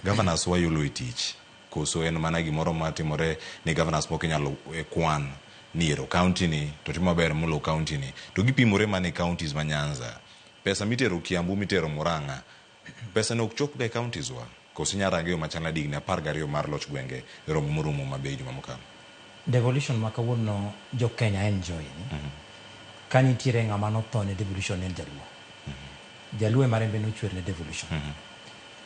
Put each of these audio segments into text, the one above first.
Governors wayulo e tich koso en mana gimoro matimore ni governors moko inyalo kwan ni ero county ni to timo maber molo county ni to gipimore mana e counties ma Nyanza. Pesa mitero Kiambu mitero Murang'a pesa no ok chop ga e counties wa koso inyalo range yo machal nade higni 12 mar loch gwenge e romo morumo Homa Bay juma mokalo. Devolution ma kawuono jo Kenya enjoy ni ka nitiere ng'ama notho ne devolution en Jaluo. Jaluo ema rembe nochwer ne devolution.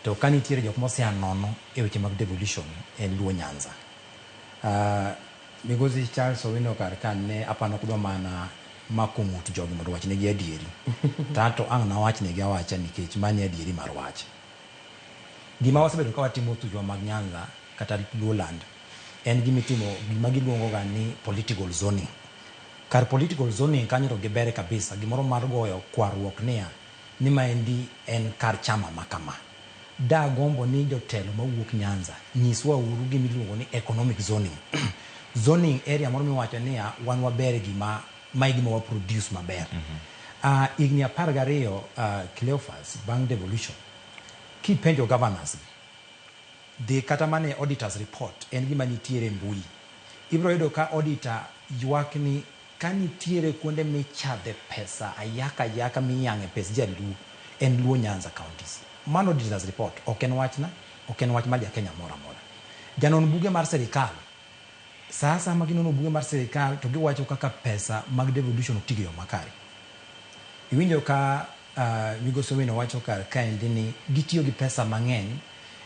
To ka nitiere jok mosea nono e weche mag devolution en Luo Nyanza. Migosi Charles Owino kar ka ne apano kudwa mana mako ng'ut jogi mondo owachnegi adieri. To anto ang' nawachnegi awacha nikech mano e adieri mar wach. Gima wasebedo ka watimo thuchwa mag Nyanza kata Luoland en gima itimo gima giluongo ga ni political zoning. Kar political zoning kanyo to giber kabisa gimoro mar goyo kwaruok niya ni maendi en kar chama ma kama. Dagombo ni jotelo mawuok Nyanza nyiswa uru gima iluongo ni economic zoning. Zoning area moro miwacho niya wan waber e gima mae e gima wa produce maber. Higni 12 Cleophas bang' devolution kipenjo governors gi dhi kata mana e auditors report en gima nitiere e mbui. Ibiro yudo ka auditor ywak ni ka nitiere kuonde michadhe pesa ayaka ayaka miyang'e pes jaluo en Luo Nyanza counties. Mano auditors report ok en wachna, ok en wach mar ja Kenya moro amora. Janon buge mar sirikal saa asaya ma ginono buge mar sirikal to giwacho kaka pesa mag devolution ok tigo e yo makare. Iwinjo ka Migosi Owino wacho kar kaendi ni gitiyo gi pesa mang'eny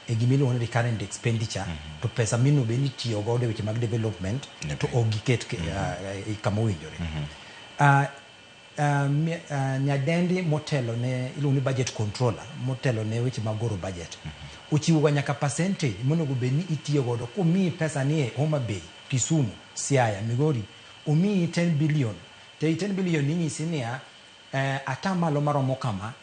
e gima iluongo ni recurrent expenditure to pesa mino bed ni itiyo godo e weche mag development to ok giket kama owinjore. Nyadendi motelo ne iluongo ni budget controller motelo ne weche mag goro budget ochiwo ga nyaka percentage monego bed ni itiyo godo komiyi pesa ni e Homa Bay, Kisumu, Siaya, Migori omiyi 10 billion to ei 10 billion inyisi niya atamalo maromo kama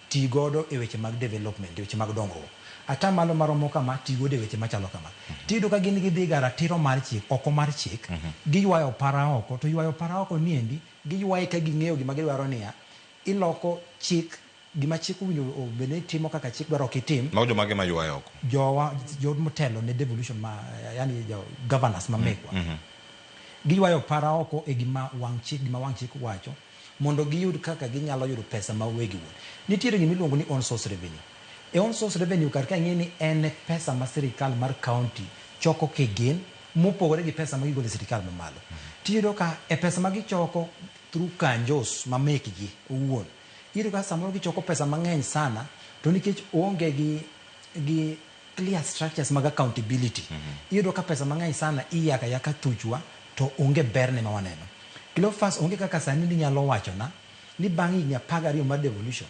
ti godo e weche mag development, e weche mag dongruok. Atamalo maromo kama ti godo e weche machalo kama. Tiyudo ka gin gidhi ga ratiro mar chik, oko mar chik, giywayo para oko, to ywayo para oko niendi, giywaye ka ging'eyo gima gidwaro niya, iloko chik, gima chik owinjo obed ni timo kaka chik dwaro ok itim. Mago jomage ma ywayo oko? Jowa, jo motelo ne devolution ma, yani jo governors ma mekwa. Giywayo para oko e gima wang' chik, gima wang' chik wacho. Mondo giyud kaka ginyalo yudo pesa ma wegi wuon. Nitiere gima iluongo ni own source revenue. E own source revenue kar ka ing'e ni en pesa ma sirikal mar county choko kigin mopogore gi pesa ma gigolo e sirikal mamalo. Tiyudo ka e pesa ma gichoko through kanjos ma mekgi owuon, iyudo ka samoro gichoko pesa mang'eny sana to nikech oonge gi clear structures mag accountability, iyudo ka pesa mang'eny sana iyako ayaka thuchwa to onge berne ma waneno. Cleophas onge kaka sani ninyalo wachona ni bang' higni 12 mar devolution,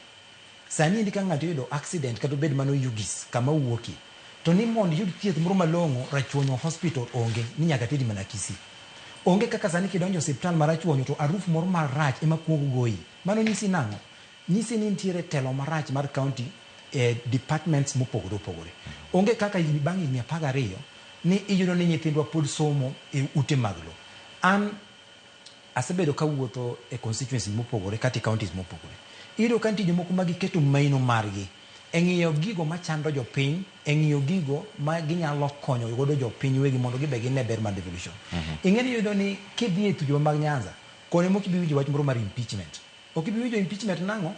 sani endi ka ng'ato oyudo accident kata obed mana Oyugis kama owuokie, to ni mondo iyud thieth moro malong'o Rachuonyo hospital onge, ni nyaka teri mana Kisii. Onge kaka sani kidonjo e osiptal ma Rachuonyo to aruf moro marach ema kuongo goyi. Mano nyisi nang'o? Nyisi ni nitiere telo marach mar county e departments mopogore opogore. Onge kaka higni bang' higni 12 ni iyudo ni nyithindwa pod somo e ute mag lo. An asebedo kawuotho e constituencies mopogore kata e counties mopogore. Iyudo ka nitie jomoko ma giketo maino margi e ng'iyo gigo machando jopiny, e ng'iyo gigo ma ginyalo konyo godo jopiny wegi mondo gibe gine ber mar devolution. Ing'e ni iyudo ni kidhi e thuchwa mag Nyanza, koni mok ibi winjo wach moro mar impeachment. Ok ibi winjo impeachment nang'o?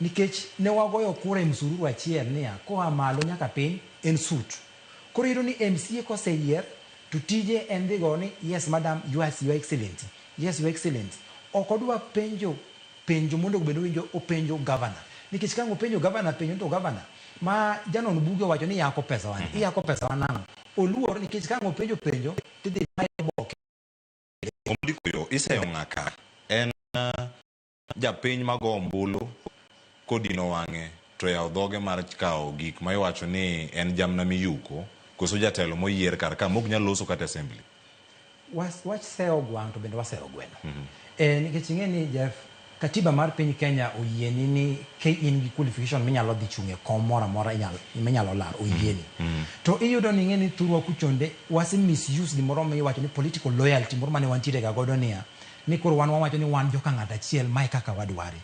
Nikech ne wagoyo kura e msururu achiel niya, koa malo nyaka piny en suit. Koro iyudo ni MCA koseyier to tije en dhi go ni yes madam, yes your excellency, yes your excellency. Ok odwa penjo penjo monego bed ni owinjo openjo governor. Nikech ka ang' openjo governor penjo to governor ma janon buge owacho ni iyako pesa wa ni, iyako pesa wa nang'o? Oluor nikech ka ang' openjo penjo tidhi maye oboke. Omondi koyo iseyo ng'aka en japiny mago ombulu kodino wang'e to yawo dhoge mar kawo gik ma iwacho ni en jamna miyuko koso jatelo moyier kar ka mok nyal loso kata assembly. Wach seyo gwang' to bende waseyo gweno. Nikech ing'e ni Jeff, katiba mar piny Kenya oyieni ni ka in gi qualification minyalo dhi chung' e kom moro amora minyalo laro oyieni. To iyudo ni ing'e ni thurwa kuchonde wase misuse gimoro miwacho ni political loyalty moro mane wantiere ga godo niya ni koro wan wawacho ni wan joka ng'ato achiel mae kaka wadware.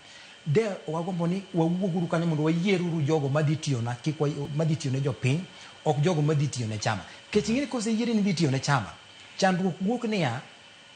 De wagombo ni wawuoguru kanyo mondo wayieruru jogo madhi tiyona kik madhi tiyo ne jopiny, ok jogo madhi tiyo ne chama. Nikech ing'e ni koseyieri ni idhi tiyo ne chama, chandruok wuok niya,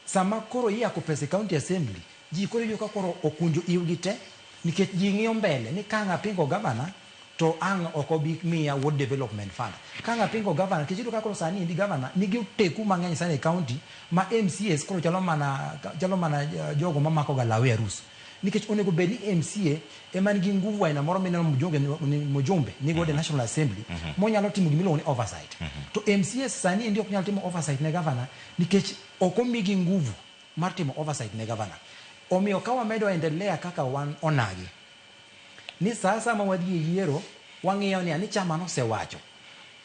sama koro iyako pesa e county assembly, ji koro iyudo ka koro okunjo iwgi te nikech ji ng'iyo mbele ni ka ang' apingo gavana to ang' ok obi miya ward development fund. Ka ang' apingo gavana, nikech iyudo ka koro sani endi gavana nigi oteku mang'eny sana e county ma MCAs koro chalo mana chalo mana jogo mamako ga law e arus. Nikech onego bed ni MCA ema nigi nguvu aina moro mineno mjumbe, mjumbe ni godo e National Assembly monyalo timo gimiluongo ni oversight. To MCAs sani endi ok nyal timo oversight ne gavana nikech ok omigi nguvu mar timo oversight ne gavana. Omiyo ka wamedo endelea kaka wan onagi ni sa asaya ma wadhi e yiero wang'iyo ni ani chama nosewacho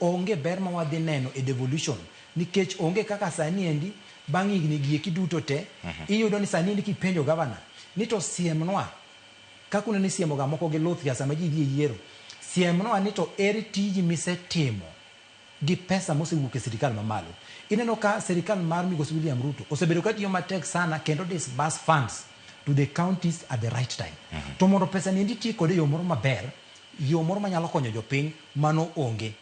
onge ber ma wadhi neno e devolution nikech onge kaka sani endi bang' higni gi eki duto te iyudo ni sani endi kipenjo gavana ni to siemnwa kaka uneno isiemo ga moko gi luth ga sama ji dhi e yiero siemnwa ni to ere tiji misetimo gi pesa mosewuok e sirikal mamalo. Ineno ka sirikal mar Migosi William Ruto osebedo ka tiyo matek sana kendo disburse funds to the counties at the right time. To mondo pesa ni endi ti kode e yo moro maber, yo moro manyalo konyo jopiny, mano onge.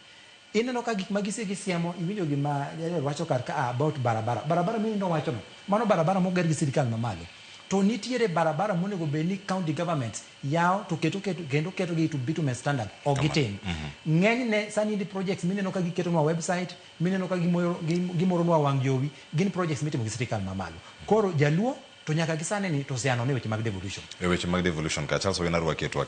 Ineno ka gik ma gise gisiemo, iwinjo gima Jared wacho kar ka about barabara. Barabara minindo wachono, mano barabara moger gi sirikal mamalo. To nitiere barabara monego bed ni county governments yawo to keto keto kendo ketogi to bitumen standard ok gitim. Ng'enyne sani endi projects mineno ka giketonwa website, mineno ka gimoronwa wang' jowi, gin projects mitimo gi sirikal mamalo. Koro jaluo to nyaka gi sani ni to oseano ne weche mag devolution. E weche mag devolution ka Charles Owino arwaki e twak.